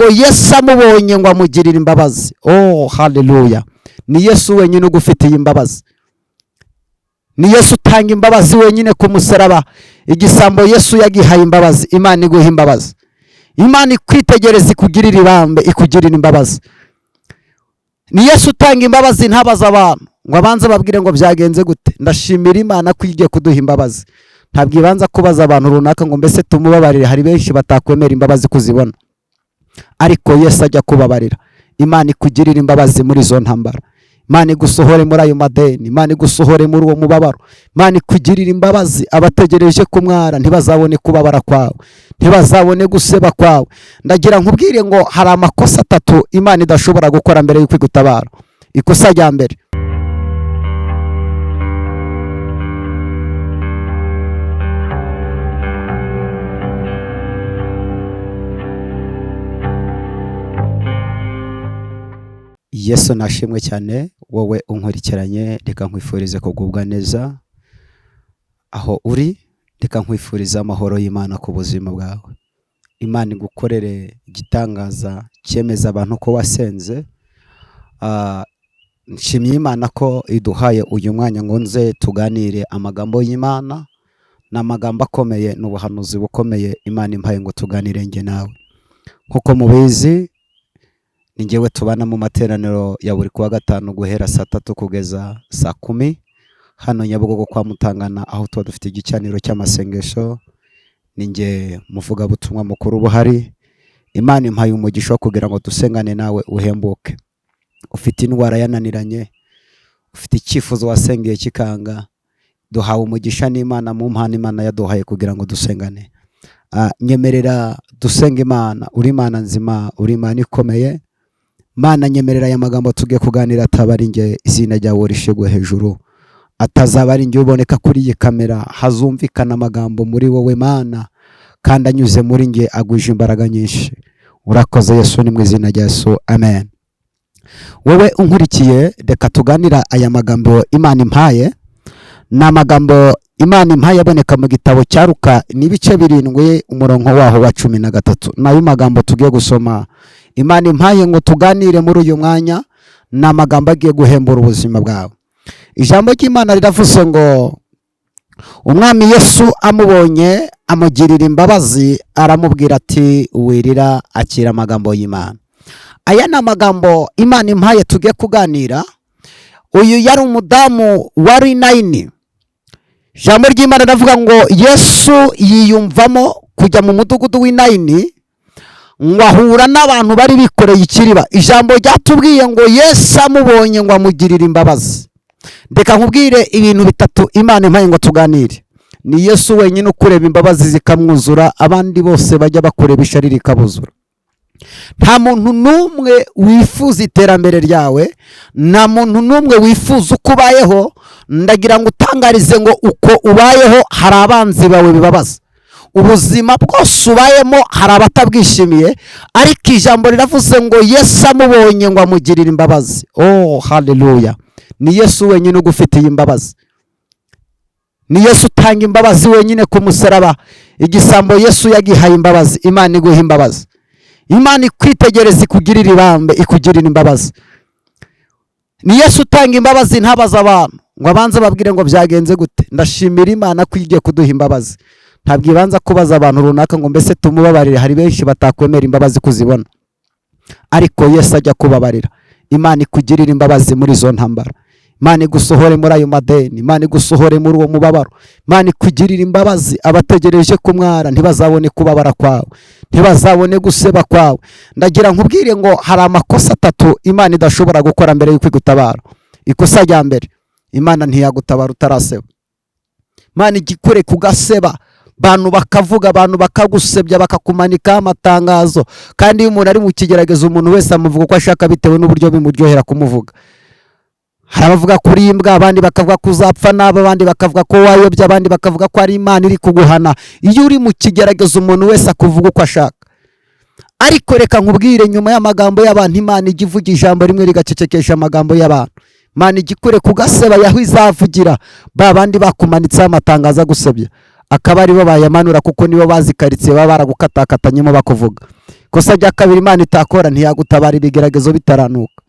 Yesu amubonye ngo amugirire imbabazi. Oh haleluya! Ni Yesu wenyine ugufitiye imbabazi, ni Yesu utanga imbabazi wenyine ku musaraba. Igisambo Yesu yagihaye imbabazi. Imana iguha imbabazi, Imana ikwitegereza ikugirire ibambe, ikugirire imbabazi. Ni Yesu utanga imbabazi, ntabaza abantu ngo abanze babwire ngo byagenze gute. Ndashimira Imana ko igiye kuduha imbabazi, ntabwo ibanza kubaza abantu runaka ngo mbese tumubabarire. Hari benshi batakwemera imbabazi kuzibona, ariko Yesu ajya kubabarira. Imana ikugirira imbabazi muri izo ntambara, Imana igusohore muri ayo madeni, Imana igusohore muri uwo mubabaro, Imana ikugirira imbabazi. Abategereje kumwara ntibazabone kubabara kwawe, ntibazabone guseba kwawe. Ndagira nkubwire ngo hari amakosa atatu Imana idashobora gukora mbere y'uko igutabara. Ikosa rya mbere, Yesu nashimwe cyane. Wowe unkurikiranye, reka nkwifurize kugubwa neza aho uri, reka nkwifurize amahoro y'Imana ku buzima bwawe. Imana igukorere igitangaza cyemeza abantu ko wasenze. Nshimiye Imana ko iduhaye uyu mwanya ngo nze tuganire amagambo y'Imana. Ni amagambo akomeye, ni ubuhanuzi bukomeye Imana impaye ngo tuganire njye nawe. Nk'uko mubizi, ni njyewe tubana mu materaniro ya buri kuwa gatanu guhera saa 3 kugeza saa 10 hano Nyabugogo kwa Mutangana, aho tuba dufite igicaniro cy'amasengesho. Ni njye muvugabutumwa mukuru buhari. Imana impaye umugisha wo kugira ngo dusengane nawe uhembuke. Ufite indwara yananiranye, ufite icyifuzo wasengeye kikanga, duhawe umugisha n'Imana mu mpano Imana yaduhaye kugira ngo dusengane. Nyemerera dusenge Imana. Uri Imana nzima, uri Imana ikomeye. Mana, nyemerera aya magambo tugiye kuganira ataba ari njye, izina ryawe rishigwe hejuru, atazaba ari njye uboneka kuri iyi kamera, hazumvikana amagambo muri wowe Mana, kandi anyuze muri njye agwije imbaraga nyinshi. Urakoze Yesu, ni mu izina rya Yesu, amen. Wowe unkurikiye, reka tuganira aya magambo Imana impaye. Ni amagambo Imana impaye aboneka mu gitabo cya Luka, ni ibice 7 umurongo waho wa 13. Nayo magambo tugiye gusoma Imana impaye ngo tuganire muri uyu mwanya, ni amagambo agiye guhembura ubuzima bwawe. Ijambo ry'Imana riravuze ngo umwami Yesu amubonye amugirira imbabazi, aramubwira ati wirira, akira amagambo y'Imana. Aya ni amagambo Imana impaye tugiye kuganira. Uyu yari umudamu wari 9. Ijambo ry'Imana riravuga ngo Yesu yiyumvamo kujya mu mudugudu w'i9 ngo ahura n'abantu bari bikoreye ikiriba. Ijambo ryatubwiye ngo Yesu amubonye ngo amugirire imbabazi. Reka nkubwire ibintu bitatu Imana impaye ngo tuganire. Ni Yesu wenyine ukureba imbabazi zikamwuzura, abandi bose bajya bakureba ishari rikabuzura. Nta muntu n'umwe wifuza iterambere ryawe, nta muntu n'umwe wifuza uko ubayeho. Ndagira ngo utangarize ngo uko ubayeho hari abanzi bawe bibabaza. Ubuzima bwose ubayemo hari abatabwishimiye, ariko ijambo riravuze ngo Yesu amubonye ngo amugirire imbabazi. Oh haleluya! Ni Yesu wenyine ugufitiye imbabazi, ni Yesu utanga imbabazi wenyine ku musaraba. Igisambo Yesu yagihaye imbabazi. Imana iguha imbabazi, Imana ikwitegereza ikugirire ibambe, ikugirire imbabazi. Ni Yesu utanga imbabazi, ntabaza abantu ngo abanze babwire ngo byagenze gute. Ndashimira Imana ko igiye kuduha imbabazi, ntabwo ibanza kubaza abantu runaka ngo mbese tumubabarire. Hari benshi batakwemera imbabazi kuzibona, ariko Yesu ajya kubabarira. Imana ikugirira imbabazi muri izo ntambara, Imana igusohore muri ayo madeni, Imana igusohore muri uwo mubabaro, Imana ikugirira imbabazi. Abategereje kumwara ntibazabone kubabara kwawe, ntibazabone guseba kwawe. Ndagira nkubwire ngo hari amakosa atatu Imana idashobora gukora mbere y'uko igutabara. Ikosa rya mbere, Imana ntiyagutabara utaraseba. Imana igikure kugaseba, abantu bakavuga, abantu bakagusebya, bakakumanikaho amatangazo. Kandi iyo umuntu ari mu kigeragezo, umuntu wese amuvuga uko ashaka bitewe n'uburyo bimuryohera kumuvuga. Hari abavuga kuri imbwa, abandi bakavuga ko uzapfa nabi, abandi bakavuga ko wayobye, abandi bakavuga ko ari Imana iri kuguhana. Iyo uri mu kigeragezo umuntu wese akuvuga uko ashaka. Ariko reka nkubwire, nyuma y'amagambo y'abantu Imana ijya ivuga ijambo rimwe rigacecekesha amagambo y'abantu. Imana igikure kugaseba yaho izavugira ba bandi bakumanitseho amatangazo agusebya, akaba aribo bayamanura, kuko nibo bazi karitsiye baba baragukatakatanyemo bakuvuga. Ikosa rya kabiri Imana itakora, ntiyagutabara ibigeragezo bitaranuka.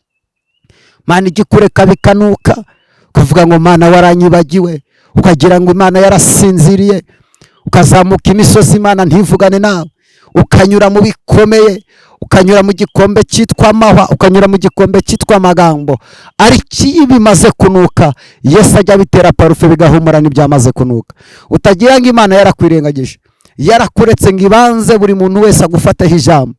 Imana ijya ikureka bikanuka, ukavuga ngo Mana waranyibagiwe, ukagira ngo Imana yarasinziriye, ukazamuka imisozi Imana ntivugane nawe, ukanyura mu bikomeye, ukanyura mu gikombe cyitwa amahwa, ukanyura mu gikombe cyitwa amagambo. Ariko iyo bimaze kunuka, Yesu ajya abitera parufe bigahumura n'ibyamaze kunuka. Utagira ngo Imana yarakwirengagije, yarakuretse ngo ibanze buri muntu wese agufateho ijambo.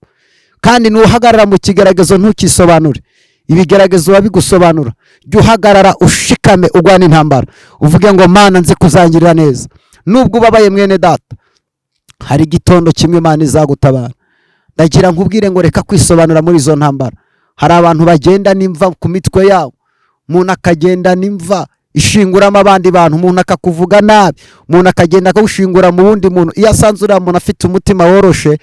Kandi nuhagarara mu kigeragezo ntukisobanure, ibigeragezo biba bigusobanura. Jya uhagarara ushikame, urwana intambara, uvuge ngo Mana nzi kuzangirira neza. Nubwo ubabaye mwene data, hari igitondo kimwe Imana izagutabara. Ndagira nkubwire ngo reka kwisobanura muri izo ntambara. Hari abantu bagenda n'imva ku mitwe yabo, umuntu akagenda n'imva ishinguramo abandi bantu, umuntu akakuvuga nabi, umuntu akagenda akagushingura mu wundi muntu. Iyo asanze uriya muntu afite umutima woroshe,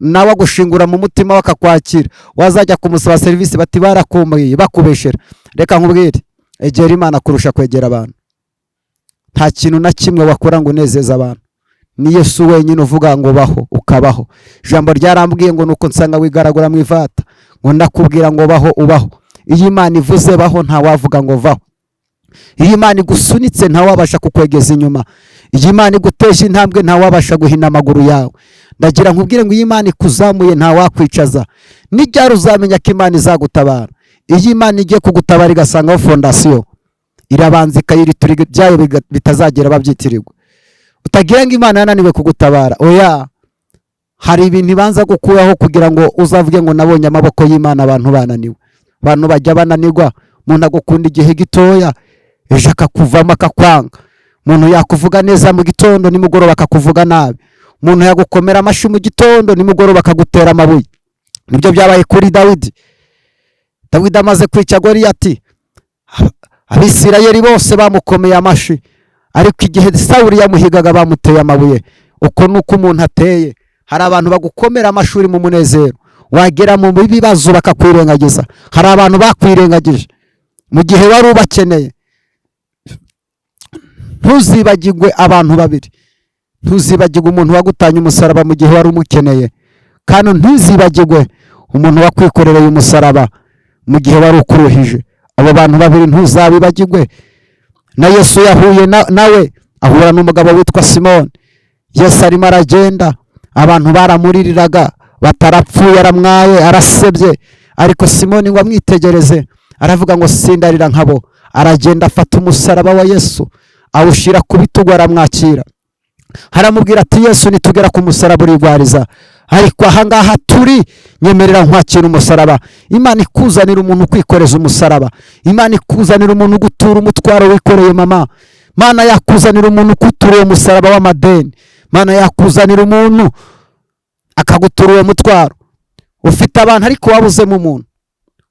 nawe agushingura mu mutima we akakwakira. Wazajya kumusaba serivisi bati barakumbuye, bakubeshera. Reka nkubwire, egera Imana kurusha kwegera abantu. Nta kintu na kimwe wakora ngo unezeze abantu. Ni Yesu wenyine uvuga ngo baho ukabaho. Ijambo ryarambwiye ngo nuko nsanga wigaragura mu ivata, ngo ndakubwira ngo baho ubaho. Iyo Imana ivuze baho, ntawavuga ngo vaho. Iyo Imana igusunitse, ntawabasha kukwegeza inyuma. Iyo Imana iguteje intambwe, ntawabasha guhina amaguru yawe. Ndagira nkubwire ngo iyo Imana ikuzamuye, ntawakwicaza. N'iryari uzamenya ko Imana izagutabara? Iyo Imana igiye kugutabara igasangaho fondasiyo, irabanza ikayiritura ibyayo bitazagera babyitirirwa. Utagira ngo Imana yananiwe kugutabara, oya. Hari ibintu ibanza gukuraho kugira ngo uzavuge ngo nabonye amaboko y'Imana abantu bananiwe. Abantu bajya bananirwa. Umuntu agukunda igihe gitoya, ejo akakuvamo akakwanga. Umuntu yakuvuga neza mu gitondo, nimugoroba akakuvuga nabi. Umuntu yagukomera amashyi mu gitondo, nimugoroba akagutera amabuye. Nibyo byabaye kuri Dawidi. Dawidi amaze kwica Goliyati, Abisirayeli bose bamukomeye amashyi, ariko igihe Sawuli yamuhigaga bamuteye amabuye. Uko ni uko umuntu ateye. Hari abantu bagukomera amashuri mu munezero, wagera mu bibazo bakakwirengagiza. Hari abantu bakwirengagije mu gihe wari ubakeneye. Ntuzibagirwe abantu babiri: ntuzibagirwe umuntu wagutanye umusaraba mu gihe wari umukeneye, kandi ntuzibagirwe umuntu wakwikorereye umusaraba mu gihe wari ukuruhije. Abo bantu babiri ntuzabibagirwe. Na Yesu yahuye nawe, ahura n'umugabo witwa Simoni. Yesu arimo aragenda, abantu baramuririraga, batarapfuye, aramwaye, arasebye. Ariko Simoni ngo amwitegereze, aravuga ngo sindarira nkabo. Aragenda afata umusaraba wa Yesu, awushyira ku bitugu, aramwakira, aramubwira ati Yesu, nitugera ku musaraba urigwariza, ariko ahangaha turi nyemerera nkwakira umusaraba. Imana ikuzanira umuntu ukwikoreza umusaraba. Imana ikuzanira umuntu ugutura umutwaro wikoreye mama. Mana yakuzanira umuntu ukutura uwo musaraba w'amadeni. Mana yakuzanira umuntu akagutura uwo mutwaro. Ufite abantu ariko wabuzemo umuntu.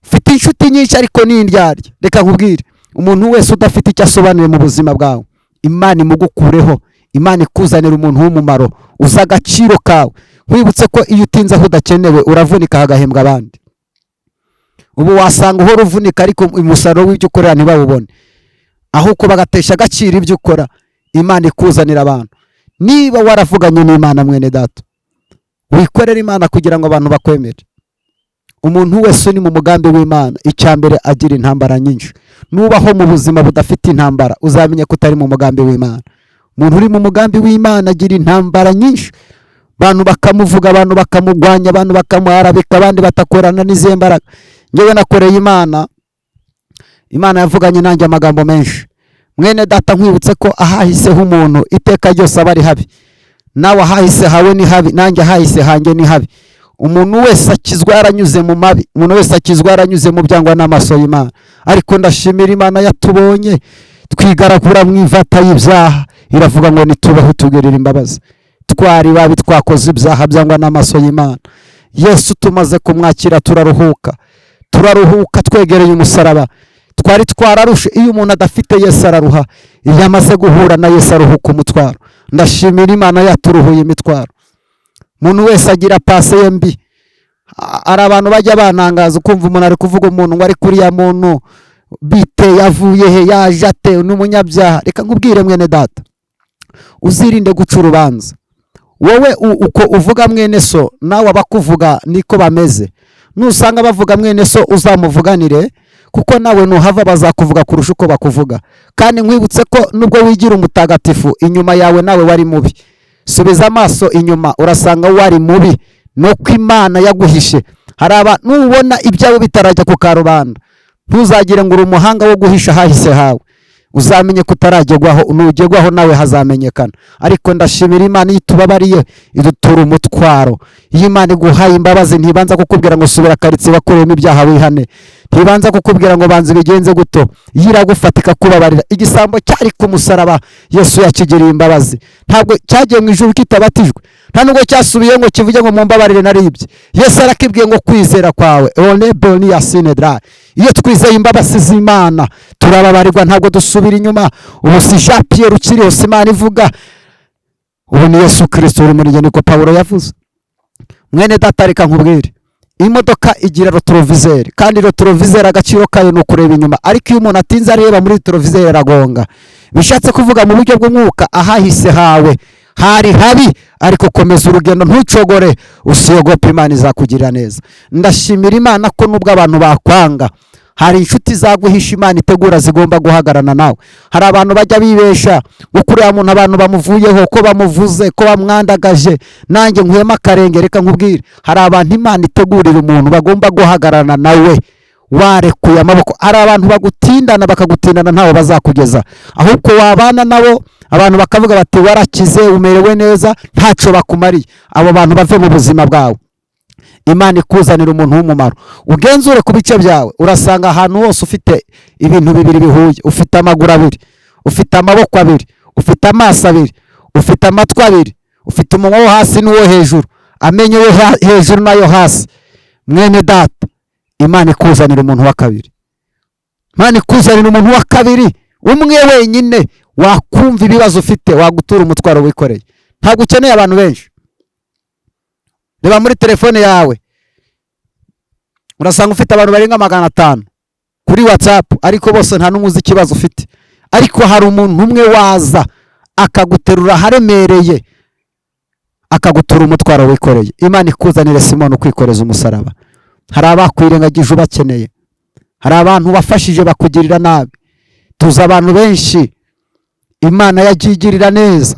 Ufite inshuti nyinshi ariko ni indyarya. Reka nkubwire, umuntu wese udafite icyo asobanuye mu buzima bwawe, Imana imugukureho. Imana ikuzanira umuntu w'umumaro uzi agaciro kawe. Nkwibutse ko iyo utinze aho udakenewe, uravunika hagahembwa abandi. Ubu wasanga uhora uvunika, ariko umusaruro w'ibyo ukorera ntibawubone, ahubwo bagatesha agaciro ibyo ukora. Imana ikuzanira abantu. Niba waravuganye n'Imana, mwene data, wikorera Imana kugira ngo abantu bakwemere. Umuntu wese uri mu mugambi w'Imana, icya mbere agira intambara nyinshi. Nubaho mu buzima budafite intambara, uzamenye ko utari mu mugambi w'Imana. Umuntu uri mu mugambi w'Imana agira intambara nyinshi, abantu bakamuvuga, abantu bakamugwanya, abantu bakamuharabika, abandi batakorana n'izihe mbaraga. Ngewe nakoreye Imana, Imana yavuganye nanjye amagambo menshi. Mwene data, nkwibutse ko ahahiseho umuntu iteka ryose aba ari habi. Nawe ahahise hawe ni habi, nanjye ahahise hanjye ni habi. Umuntu wese akizwa yaranyuze mu mabi, umuntu wese akizwa yaranyuze mu byangwa n'amaso y'Imana. Ariko ndashimira Imana yatubonye twigaragura mu ivata y'ibyaha, iravuga ngo nitubaho tugirira imbabazi. Twari babi, twakoze ibyaha byangwa n'amaso y'Imana. Yesu tumaze kumwakira turaruhuka, turaruhuka twegereye umusaraba. Twari twararushe. Iyo umuntu adafite Yesu araruha, iyo amaze guhura na Yesu aruhuka umutwaro. Ndashimira Imana yaturuhuye imitwaro. Umuntu wese agira passé ye mbi. Hari abantu bajya banangaza, ukumva umuntu ari kuvuga umuntu ngo ari kuriya muntu bite, yavuye he, yaje ate, ni umunyabyaha. Reka nkubwire mwene data, uzirinde guca urubanza. Wowe uko uvuga mwene so, nawe abakuvuga niko bameze. Nusanga bavuga mwene so, uzamuvuganire, kuko nawe nuhava bazakuvuga kurusha uko bakuvuga. Kandi nkwibutse ko nubwo wigira umutagatifu, inyuma yawe nawe wari mubi. Subiza amaso inyuma, urasanga wari mubi, nuko Imana yaguhishe. Hari aba nubona ibyawe bitarajya ku karubanda, ntuzagire ngo uri umuhanga wo guhisha ahahise hawe. Uzamenye ko utaragerwaho, nugerwaho nawe hazamenyekana. Ariko ndashimira Imana, iyo itubabariye idutura umutwaro. Iyo Imana iguhaye imbabazi, ntibanza kukubwira ngo subira karitsiye wakoreyemo ibyaha wihane, ntibanza kukubwira ngo banza ibigenze guto. Iyo iragufata ikakubabarira. Igisambo cyari ku musaraba, Yesu yakigiriye imbabazi. Ntabwo cyagiye mu ijuru kitabatijwe, nta nubwo cyasubiye ngo kivuge ngo mumbabarire naribye. Yesu arakibwiye ngo kwizera kwawe one boni ya sinedra. Iyo twizeye imbabazi z'Imana turababarirwa, ntabwo dusubira inyuma. Ubu si Jean Pierre ukiriho, si Imana ivuga, ubu ni Yesu Kirisito uri muri njye, niko Pawulo yavuze. Mwene data, reka nkubwire, imodoka igira rétroviseur, kandi rétroviseur agaciro kayo ni ukureba inyuma. Ariko iyo umuntu atinze areba muri rétroviseur, aragonga. Bishatse kuvuga mu buryo bw'umwuka, ahahise hawe hari habi, ariko komeza urugendo, ntucogore, usiogope, Imana izakugirira neza. Ndashimira Imana ko nubwo abantu bakwanga, hari inshuti zaguhisha Imana itegura zigomba guhagararana nawe. Hari abantu bajya bibesha ngo kuriya muntu abantu bamuvuyeho, ko bamuvuze, ko bamwandagaje, nanjye nkuyemo akarenge. Reka nkubwire, hari abantu Imana itegurira umuntu bagomba guhagararana nawe warekuye amaboko. Hari abantu bagutindana, bakagutindana, ntawe bazakugeza. Ahubwo wabana nabo, abantu bakavuga bati warakize, umerewe neza, ntacyo bakumariye. Abo bantu bave mu buzima bwawe, Imana ikuzanira umuntu w'umumaro. Ugenzure ku bice byawe, urasanga ahantu hose ufite ibintu bibiri bihuye: ufite amaguru abiri, ufite amaboko abiri, ufite amaso abiri, ufite amatwi abiri, ufite umunwa wo hasi n'uwo hejuru, amenyo yo hejuru n'ayo hasi. Mwene data, Imana ikuzanira umuntu wa kabiri. Imana ikuzanira umuntu wa kabiri umwe wenyine wakumva ibibazo ufite, wagutura umutwaro wikoreye. Ntabwo ukeneye abantu benshi. Reba muri telefone yawe, urasanga ufite abantu barenga 500 kuri WhatsApp, ariko bose nta n'umwe uzi ikibazo ufite. Ariko hari umuntu umwe waza akaguterura aharemereye, akagutura umutwaro wikoreye. Imana ikuzanire Simoni ukwikoreza umusaraba. Hari abakwirengagije ubakeneye, hari abantu wafashije bakugirira nabi. Tuzi abantu benshi Imana yagiye igirira neza,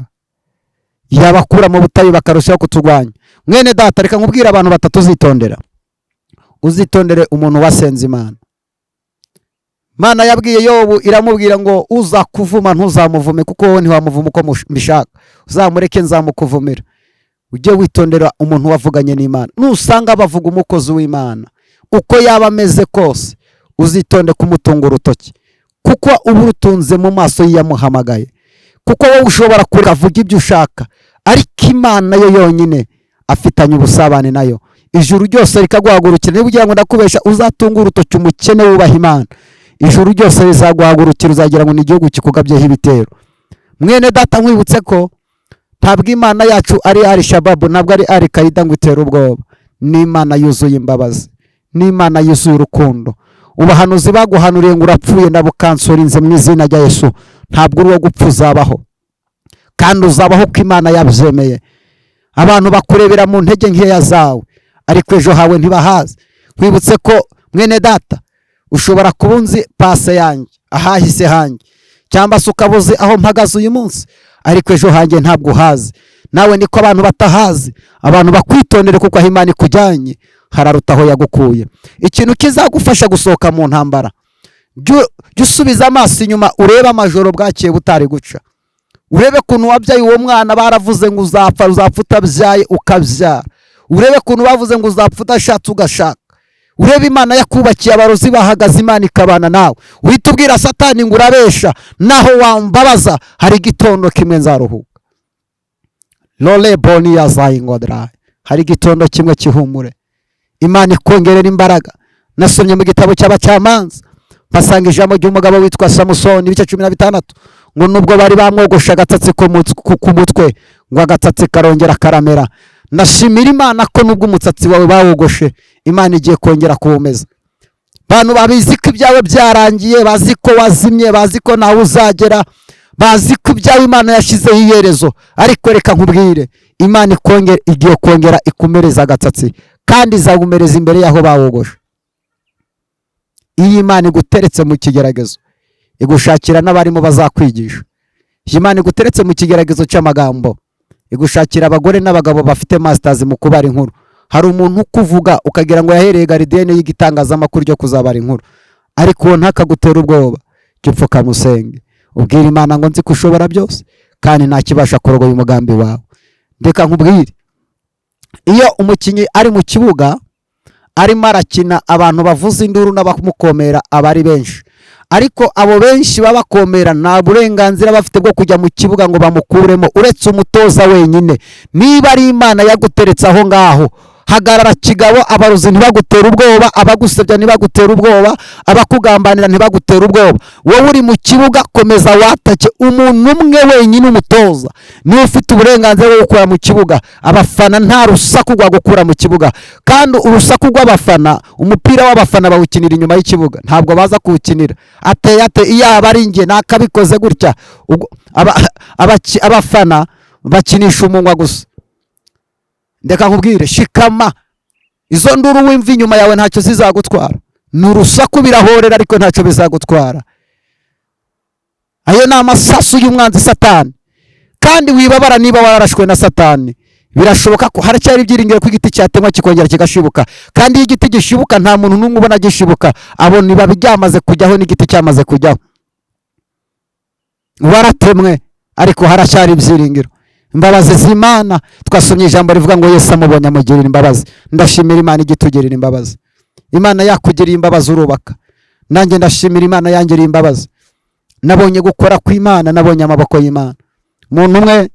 yabakura mu butayu bakarushaho kuturwanya. Mwene data, reka nkubwire abantu batatu uzitondera. Uzitondere umuntu wasenze Imana. Imana yabwiye Yobu, iramubwira ngo uzakuvuma ntuzamuvume, kuko wowe ntiwamuvuma uko mbishaka, uzamureke nzamukuvumira. Ujye witondera umuntu wavuganye n'Imana. Nusanga bavuga umukozi w'Imana, uko yaba ameze kose, uzitonde kumutunga urutoki, kuko uba urutunze mu maso y'iyamuhamagaye. Kuko wowe ushobora kuvuga ibyo ushaka, ariko Imana yo yonyine afitanye ubusabane nayo, ijuru ryose rikaguhagurukira. Niba ugira ngo ndakubesha, uzatunga urutoki umukene wubaha Imana, ijuru ryose rizaguhagurukira, uzagira ngo ni igihugu kikugabyeho ibitero. Mwene data, nkwibutse ko ntabwo Imana yacu ari Al Shabaab, ntabwo ari Al Qaeda ngo itere ubwoba. Ni Imana yuzuye imbabazi, ni Imana yuzuye urukundo. Ubuhanuzi baguhanuriye ngo urapfuye, ndabukansorinze mu izina rya Yesu. Ntabwo uri uwo gupfa, uzabaho, kandi uzabaho ko Imana yabyemeye. Abantu bakurebera mu ntege nkeya zawe, ariko ejo hawe ntibahazi. Nkwibutse ko, mwene data, ushobora kuba unzi passé yanjye, ahahise hanjye, cyangwa se ukaba uzi aho mpagaze uyu munsi, ariko ejo hanjye ntabwo uhazi. Nawe niko abantu batahazi. Abantu bakwitondere, kuko aho Imana ikujyanye hararuta aho yagukuye. Ikintu kizagufasha gusohoka mu ntambara, jya usubiza amaso inyuma, urebe amajoro bwakeye butari guca, urebe ukuntu wabyaye uwo mwana baravuze ngo uzapfa, uzapfa utabyaye, ukabyara, urebe ukuntu bavuze ngo uzapfa udashatse, ugashaka, urebe Imana yakubakiye, abarozi bahagaze, Imana ikabana nawe. Uhita ubwira Satani ngo urabesha, naho wambabaza hari igitondo kimwe nzaruhuka. Lole boni ya zayingodra, hari igitondo kimwe kihumure, Imana ikongerera imbaraga. Nasomye mu gitabo cy'Abacamanza, mpasanga ijambo ry'umugabo witwa Samusoni, ibice 16, ngo nubwo bari bamwogoshe agasatsi ku mutwe, ngo agasatsi karongera karamera. Ndashimira Imana ko nubwo umusatsi wawe bawogoshe, Imana igiye kongera kuwumeza. Abantu babizi ko ibyawe byarangiye, bazi ko wazimye, bazi ko nawe uzagera, bazi ko ibyawe Imana yashyizeho iherezo, ariko reka nkubwire, Imana ikongera, igiye kongera ikumereza agasatsi, kandi izagumereza imbere y'aho bawogoshe. Iyo Imana iguteretse mu kigeragezo, igushakira n'abarimu bazakwigisha. Iyo Imana iguteretse mu kigeragezo cy'amagambo, igushakira abagore n'abagabo bafite masters mu kubara inkuru. Hari umuntu ukuvuga ukagira ngo yahereye gardienne y'igitangazamakuru ryo kuzabara inkuru, ariko uwo ntakagutera ubwoba. Jya upfukamusenge, ubwira Imana ngo: "Nzi ko ushobora byose kandi nta kibasha kurogoya umugambi wawe." Reka nkubwire, iyo umukinnyi ari mu kibuga arimo arakina, abantu bavuza induru n'abamukomera aba ari benshi, ariko abo benshi baba bakomera nta burenganzira bafite bwo kujya mu kibuga ngo bamukuremo, uretse umutoza wenyine. Niba ari Imana yaguteretse aho ngaho, hagarara kigabo. Abarozi ntibagutera ubwoba, abagusebya ntibagutera ubwoba, abakugambanira ntibagutera ubwoba. Wowe uri mu kibuga, komeza watake. Umuntu umwe wenyine, umutoza, niwe ufite uburenganzira bwo gukura mu kibuga. Abafana nta rusaku rwa gukura mu kibuga, kandi urusaku rw'abafana, umupira w'abafana bawukinira inyuma y'ikibuga, ntabwo baza kuwukinira. Ateye ate? Iyaba ari njye nakabikoze gutya. Abafana bakinisha umunwa gusa. Ndeka nkubwire, shikama. Izo nduru wumva inyuma yawe ntacyo zizagutwara. Ni urusaku, birahorera, ariko ntacyo bizagutwara. Ayo ni amasasu y'umwanzi Satani. Kandi wibabara niba wararashwe na Satani. Birashoboka ko haracyari ibyiringiro ko igiti cyatemwa kikongera kigashibuka. Kandi iyo igiti gishibuka, nta muntu n'umwe ubona gishibuka, abona ibibabi byamaze kujyaho n'igiti cyamaze kujyaho. Waratemwe, ariko haracyari ibyiringiro, imbabazi z'Imana. Twasomye ijambo rivuga ngo Yesu amubonye amugirira imbabazi. Ndashimira Imana ijya itugirira imbabazi. Imana yakugiriye imbabazi, urubaka. Nanjye ndashimira Imana yangiriye imbabazi. Nabonye gukora kw'Imana, nabonye amaboko y'Imana. Umuntu umwe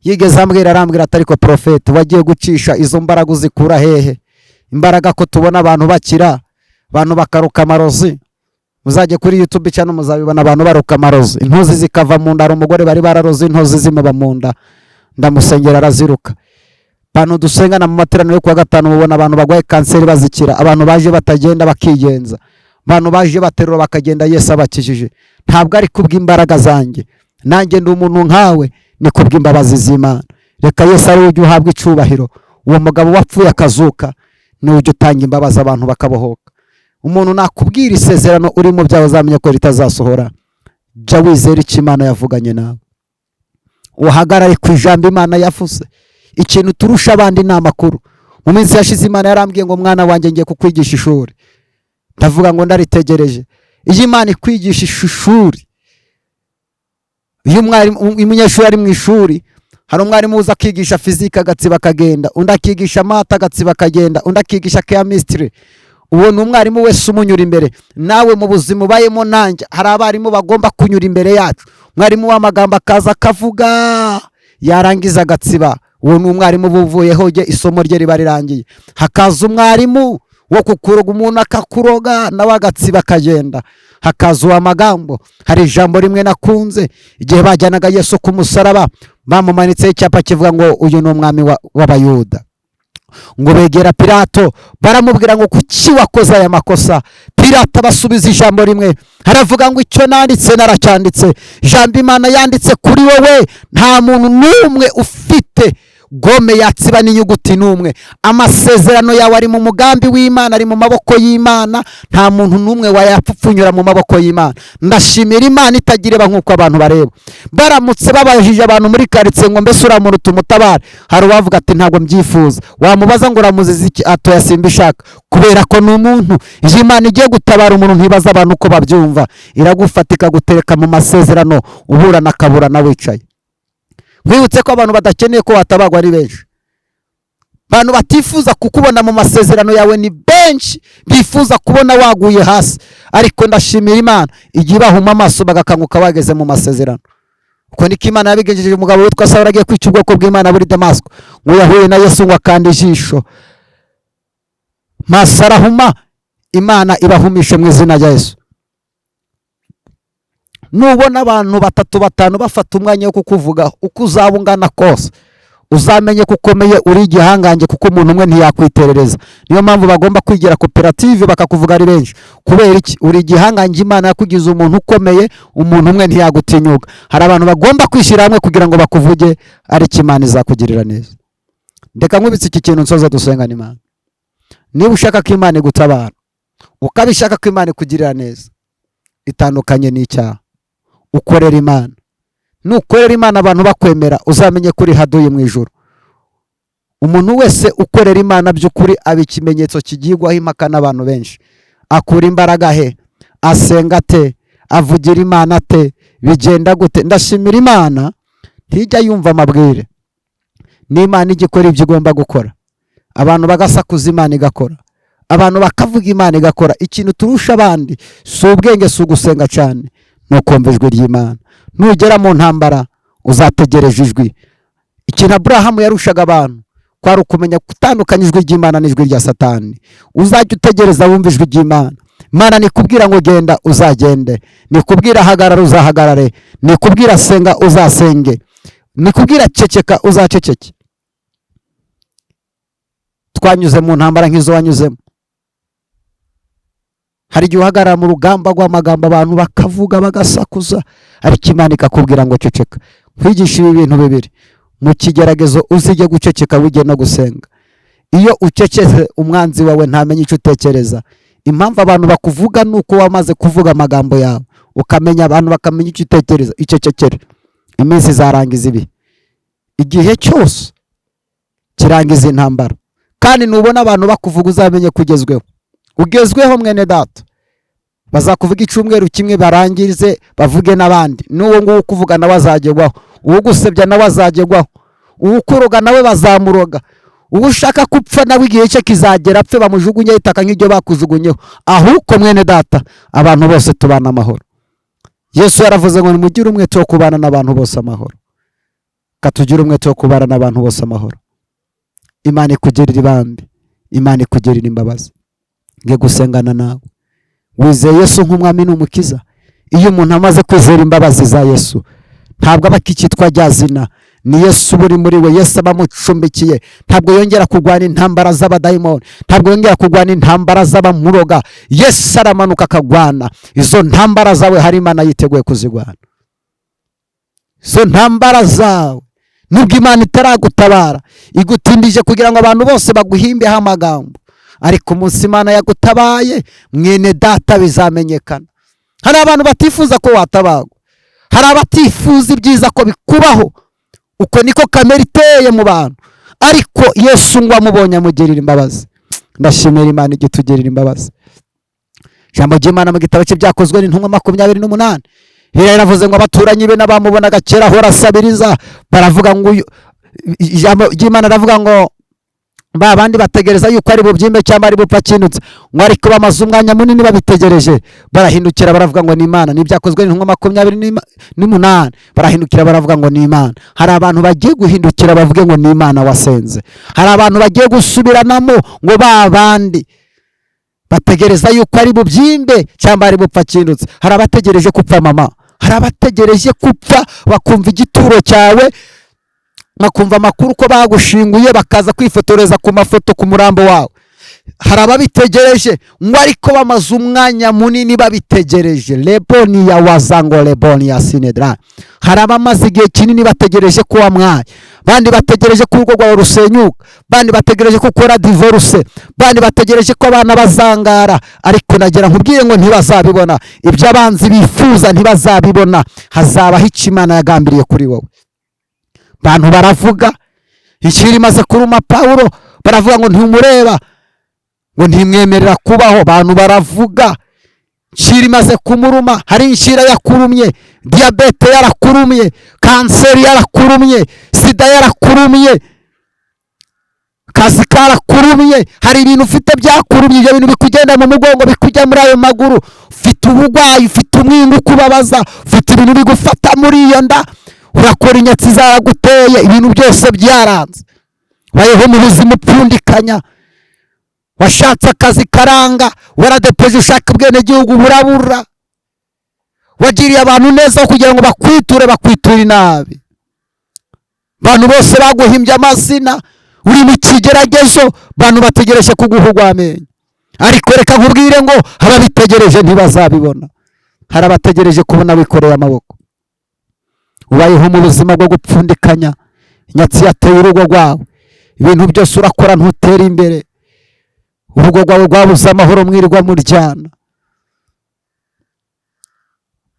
yigeze ambwira, arambwira ati: "Ariko porofeti, wagiye gucisha izo mbaraga uzikura hehe? Imbaraga ko tubona abantu bakira, abantu bakaruka amarozi." Muzajye kuri YouTube cyangwa muzabibona, abantu baruka amarozi, intozi zikava mu nda. Hari umugore bari bararoze intozi zimuba mu nda, ndamusengera araziruka. Abantu dusengana mu materaniro yo kuwa gatanu, mubona abantu barwaye kanseri bazikira, abantu baje batagenda bakigenza, abantu baje baterura bakagenda, Yesu abakijije. Ntabwo ari kubw'imbaraga zanjye, nanjye ndi umuntu nkawe, ni kubw'imbabazi z'Imana. Reka Yesu ari we ujya uhabwa icubahiro. Uwo mugabo wapfuye akazuka, ni ujya utanga imbabazi, abantu bakabohoka. Umuntu nakubwira isezerano uri mu byawe, uzamenye ko ritazasohora. Jya wizera icyo Imana yavuganye nawe, uhagarare ku ijambo Imana yavuze. Ikintu turusha abandi ni amakuru. Mu minsi yashize Imana yarambwiye ngo: "Mwana wanjye, ngiye kukwigisha ishuri." Ndavuga ngo ndaritegereje. Iyo Imana ikwigisha ishuri, iyo umunyeshuri ari mu ishuri, hari umwarimu uza akigisha fizike agatsiba akagenda, undi akigisha math agatsiba akagenda, undi akigisha chemistry. Uwo ni umwarimu wese umunyura imbere. Nawe mu buzima ubayemo, nanjye hari abarimu bagomba kunyura imbere yacu. Umwarimu w'amagambo akaza akavuga, yarangiza agatsiba. Uwo ni umwarimu uba uvuyeho, isomo rye riba rirangiye. Hakaza umwarimu wo kukuroga, umuntu akakuroga nawe agatsiba akagenda. Hakaza uw'amagambo. Hari ijambo rimwe nakunze: igihe bajyanaga Yesu ku musaraba, bamumanitseho icyapa kivuga ngo: "Uyu ni umwami w'Abayuda." Ngo begera Pilato, baramubwira ngo: "Kuki wakoze aya makosa?" Pilato abasubiza ijambo rimwe, aravuga ngo: "Icyo nanditse naracyanditse." Ijambo Imana yanditse kuri wowe, nta muntu n'umwe ufite gomme yatsiba n'inyuguti n'umwe. Amasezerano yawe ari mu mugambi w'Imana, ari mu maboko y'Imana. Nta muntu n'umwe wayapfupfunyura mu maboko y'Imana. Ndashimira Imana itagireba nk'uko abantu bareba. Baramutse babajije abantu muri karitsiye ngo: "Mbese uriya muntu tumutabare?" Hari uwavuga ati: "Ntabwo mbyifuza." Wamubaza ngo: "Uramuziza iki?" "Atoya, simbishaka." Kubera ko ni umuntu. Iyo Imana igiye gutabara umuntu, ntibaza abantu uko babyumva. Iragufata ikagutereka mu masezerano, uburana akaburana wicaye. Nkwibutse ko abantu badakeneye ko watabagwa ari benshi. Abantu batifuza kukubona mu masezerano yawe ni benshi, bifuza kubona waguye hasi. Ariko ndashimira Imana igihe ibahuma amaso bagakanguka bageze mu masezerano. Uko niko Imana yabigenjeje umugabo witwa Sawuli agiye kwica ubwoko bw'Imana buri Damasiko. Ngo yahuye na Yesu, ngo akanda ijisho, maso arahuma. Imana ibahumishe mu izina rya Yesu. Nubona abantu batatu, batanu bafata umwanya wo kukuvuga, uko uzaba ungana kose, Uzamenye ko ukomeye, uri igihangange, kuko umuntu umwe ntiyakwiterereza. Niyo mpamvu bagomba kwigira koperative bakakuvuga ari benshi. Kubera iki? Uri igihangange, Imana yakugize umuntu ukomeye, umuntu umwe ntiyagutinyuka. Hari abantu bagomba kwishyira hamwe kugira ngo bakuvuge, ariko Imana izakugirira neza. Ndeka nkubitse iki kintu nsoza dusengana Imana. Niba ushaka ko Imana igutabara, ukabishaka ko Imana ikugirira neza, itandukanye n'icyaha, ukorera Imana. Nukorera Imana abantu bakwemera, uzamenye ko uri haduye mu ijuru. Umuntu wese ukorera Imana by'ukuri aba ikimenyetso kigirwaho impaka n'abantu benshi. Akura imbaraga he? Asenga ate? Avugira Imana ate? Bigenda gute? Ndashimira Imana ntijya yumva amabwire. N'Imana ijya ikora ibyo igomba gukora. Abantu bagasakuza, Imana igakora. Abantu bakavuga, Imana igakora. Ikintu turusha abandi si ubwenge, si ugusenga cyane, ni ukumva ijwi ry'Imana. Nugera mu ntambara uzategereje ijwi. Ikintu Aburahamu yarushaga abantu kwari ukumenya gutandukanya ijwi ry'Imana n'ijwi rya Satani. Uzajya utegereza wumva ijwi ry'Imana. Imana nikubwira ngo genda, uzagende. Nikubwira hagarara, uzahagarare. Nikubwira senga, uzasenge. Nikubwira ceceka, uzaceceke. Twanyuze mu ntambara nk'izo wanyuzemo. Hari igihe uhagarara mu rugamba rw'amagambo, abantu bakavuga, bagasakuza, ariko Imana ikakubwira ngo ceceka. Nkwigisha ibi bintu bibiri: mu kigeragezo uzige guceceka, wige no gusenga. Iyo ucecetse, umwanzi wawe ntamenya icyo utekereza. Impamvu abantu bakuvuga ni uko wamaze kuvuga amagambo yawe, ukamenya, abantu bakamenya icyo utekereza. Icecekere, iminsi izarangiza ibi. Igihe cyose kirangiza intambara. Kandi nubona abantu bakuvuga, uzamenye ko ugezweho. Ugezweho, mwene data. Bazakuvuga icyumweru kimwe, barangize bavuge n'abandi. N'uwo nguwo ukuvuga nawe azagerwaho, uwugusebya nawe azagerwaho, uwukuroga nawe bazamuroga, uwo ushaka gupfa nawe igihe cye kizagera apfe, bamujugunyeho itaka nk'iryo bakujugunyeho. Ahubwo mwene data, abantu bose tubana amahoro. Yesu yaravuze ngo nimugire umwete wo kubana n'abantu bose amahoro. Katugire umwete wo kubana n'abantu bose amahoro. Imana ikugirira ibambe, Imana ikugirira imbabazi. Nge gusengana nawe. Wizeye Yesu nk'umwami n'umukiza? Iyo umuntu amaze kwizera imbabazi za Yesu, ntabwo aba akikitwa rya zina. Ni Yesu uba uri muri we. Yesu aba amucumbikiye. Ntabwo yongera kurwana intambara z'abadayimoni, ntabwo yongera kurwana intambara z'abamuroga. Yesu aramanuka akagwana izo ntambara zawe. Hari Imana yiteguye kuzirwana izo ntambara zawe. Nubwo Imana itaragutabara, igutindije kugira ngo abantu bose baguhimbeho amagambo, ariko umunsi Imana yagutabaye, mwene data, bizamenyekana. Hari abantu batifuza ko watabagwa, hari abatifuza ibyiza ko bikubaho. Uko niko kamere iteye mu bantu. Ariko Yesu ngo amubonye amugirira imbabazi. Ndashimira Imana ijya itugirira imbabazi. Ijambo ry'Imana mu gitabo cye Byakozwe n'Intumwa 28 riravuze ngo abaturanyi be n'abamubonaga kera ahora asabiriza baravuga ngo uyu, ijambo ry'Imana aravuga ngo ba bandi bategereza yuko ari bubyimbe cyangwa ari bupfa akindutse, ngo ariko bamaze umwanya munini babitegereje, barahindukira baravuga ngo ni Imana. Ni Ibyakozwe n'Intumwa 28. Barahindukira baravuga ngo ni Imana. Hari abantu bagiye guhindukira bavuge ngo ni Imana wasenze. Hari abantu bagiye gusubiranamo ngo ba bandi bategereza yuko ari bubyimbe cyangwa ari bupfa akindutse. Hari abategereje gupfa, mama. Hari abategereje gupfa, bakumva igituro cyawe, bakumva amakuru ko bagushinguye, bakaza kwifotoreza ku mafoto ku murambo wawe. Hari ababitegereje, ngo ariko bamaze umwanya munini babitegereje. Leboni ya wazango, leboni ya sinedra. Hari abamaze igihe kinini bategereje ko wamwaye, bandi bategereje ko urugo rwawe rusenyuka, bandi bategereje ko ukora divorce, bandi bategereje ko abana bazangara. Ariko nagira nkubwire ngo ntibazabibona. Ibyo abanzi bifuza ntibazabibona. Hazabaho icyo Imana yagambiriye kuri wowe. Abantu baravuga, ikiri imaze kuruma Pawulo, baravuga ngo ntumureba, ngo ntimwemerera kubaho. Abantu baravuga, inshira imaze kumuruma. Hari inshira yakurumye, diyabete yarakurumye, kanseri yarakurumye, sida yarakurumye, kazi karakurumye. Hari ibintu ufite byakurumye, ibyo bintu bikugenda mu mugongo, bikujya muri ayo maguru. Ufite uburwayi, ufite umwingo ukubabaza, ufite ibintu bigufata muri iyo nda, urakora inyatsi zaraguteye, ibintu byose byaranze. Bayeho mu buzima upfundikanya, washatse akazi karanga, waradepoje ushaka ubwenegihugu burabura, wagiriye abantu neza kugira ngo bakwiture, bakwiture inabi. Abantu bose baguhimbye amazina, uri mu kigeragezo, abantu bategereje kuguha urw'amenyo. Ariko reka nkubwire ngo ababitegereje ntibazabibona. Hari abategereje kubona wikoreye amaboko, ubayeho mu buzima bwo gupfundikanya, inyatsi yateye urugo rwawe, ibintu byose urakora ntutere imbere, urugo rwawe rwabuze amahoro, mwirirwa muryana,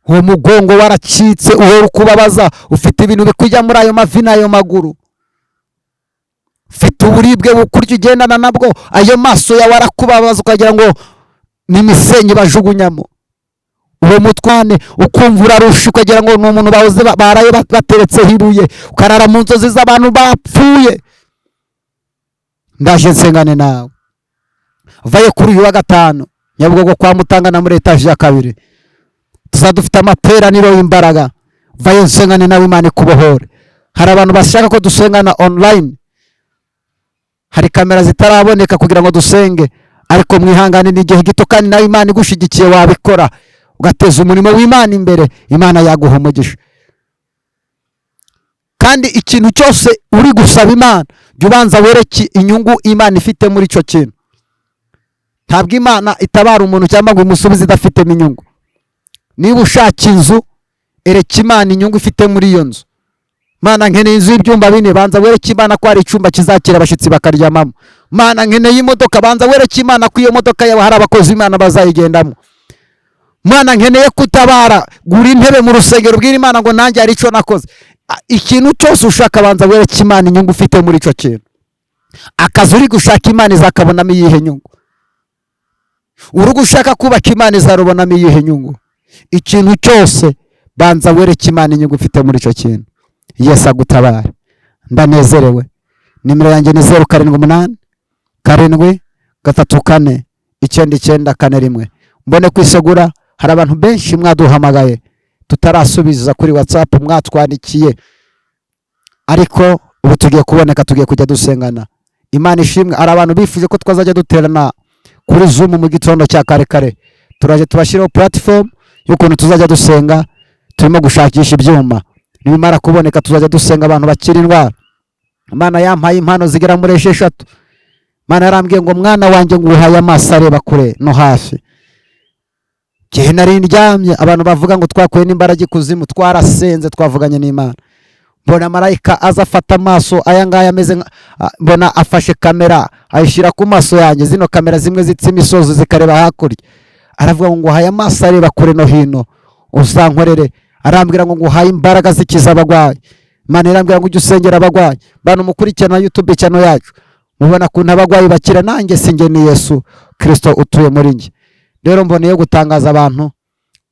uwo mugongo waracitse, uhora ukubabaza, ufite ibintu bikujya muri ayo mavi n'ayo maguru, ufite uburibwe bukurya ugendana nabwo, ayo maso yawe arakubabaza ukagira ngo ni imisenyi bajugunyamo, uwo mutwane ukumva urarusha ukagira ngo ni umuntu bahoze baraye bateretseho ibuye, ukarara mu nzozi z'abantu bapfuye. Ndaje nsengane nawe. Vayo kuri uyu wa gatanu Nyabugogo kwa Mutangana muri etaje ya kabiri, tuzaba dufite amateraniro y'imbaraga. Vayo nsengane nawe, Imana ikubohore. Hari abantu bashaka ko dusengana online, hari kamera zitaraboneka kugira ngo dusenge, ariko mwihangane ni igihe gito, kandi nawe Imana igushigikiye wabikora ugateza umurimo w'Imana imbere, Imana yaguha umugisha. Kandi ikintu cyose uri gusaba Imana, jya ubanza wereke inyungu Imana ifite muri icyo kintu. Ntabwo Imana itabara umuntu cyangwa ngo imusubize idafitemo inyungu. Niba ushaka inzu, ereka Imana inyungu ifite muri iyo nzu. Mana, nkeneye inzu y'ibyumba 4, banza wereke Imana ko hari icyumba kizakira abashyitsi bakaryamamo. Mana, nkeneye imodoka, banza wereke Imana ko iyo modoka yawe hari abakozi b'Imana bazayigendamo. Mana, nkeneye kutabara, gura intebe mu rusengero, ubwire Imana ngo nanjye hari icyo nakoze. Ikintu cyose ushaka, banza wereke Imana inyungu ufite muri icyo kintu. Akazi uri gushaka, Imana izakabonamo iyihe nyungu? Urugo ushaka kubaka, Imana izarubonamo iyihe nyungu? Ikintu cyose banza wereke Imana inyungu ufite muri icyo kintu. Yesu agutabare. Ndanezerewe. Nimero yanjye ni 078 7 3 4 9 9 4 1. Mbone kwisegura, hari abantu benshi mwaduhamagaye tutarasubiza kuri WhatsApp mwatwandikiye, ariko ubu tugiye kuboneka, tugiye kujya dusengana. Imana ishimwe. Hari abantu bifuje ko twazajya duterana kuri Zoom mu gitondo cya kare kare. Turaje tubashyireho platform y'ukuntu tuzajya dusenga. Turimo gushakisha ibyuma, nibimara kuboneka tuzajya dusenga abantu bakira indwara. Imana yampaye impano zigera muri 6. Imana yarambwiye ngo mwana wanjye, nguhaye amaso areba kure no hafi. Igihe nari ndyamye, abantu bavuga ngo twakuye n'imbaraga ikuzimu, twarasenze, twavuganye n'Imana. Mbona marayika aza afata amaso aya ngaya ameze mbona afashe kamera ayishyira ku maso yanjye, zino kamera zimwe zitsa imisozi zikareba hakurya. Aravuga ngo nguhaye amaso areba kure no hino, uzankorere. Arambwira ngo nguhaye imbaraga zikiza abarwayi. Imana irambwira ngo ujye usengera abarwayi. Bantu mukurikirana YouTube channel yacu, mubona ukuntu abarwayi bakira. Nanjye sinjye, ni Yesu Kirisito utuye muri njye. Rero mboneye gutangaza abantu,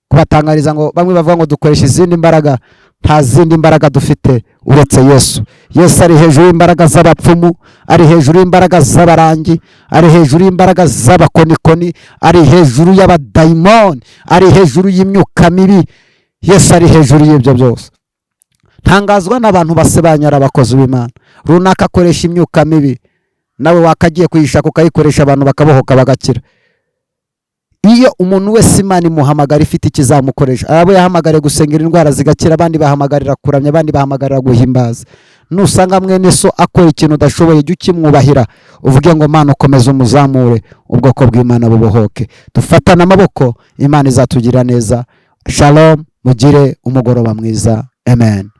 kubatangariza ngo bamwe bavuga ngo dukoresha izindi mbaraga, nta zindi mbaraga dufite uretse Yesu. Yesu ari hejuru y'imbaraga z'abapfumu, ari hejuru y'imbaraga z'abarangi, ari hejuru y'imbaraga z'abakonikoni, ari hejuru y'abadayimoni, ari hejuru y'imyuka mibi. Yesu ari hejuru y'ibyo byose. Ntangazwa n'abantu basebanyara abakozi b'Imana runaka akoresha imyuka mibi, nawe wakagiye kuyishaka ukayikoresha, abantu bakabohoka bagakira. Iyo umuntu wese Imana imuhamagara ifite ikizamukoresha, abo yahamagariye gusengera indwara zigakira, abandi bahamagarira kuramya, abandi bahamagarira guhimbaza. Nusanga mwene so akora ikintu udashoboye, jya ukimwubahira, uvuge ngo Mana ukomeze umuzamure, ubwoko bw'Imana bubohoke. Dufatane amaboko, Imana izatugira neza. Shalom, mugire umugoroba mwiza. Amen.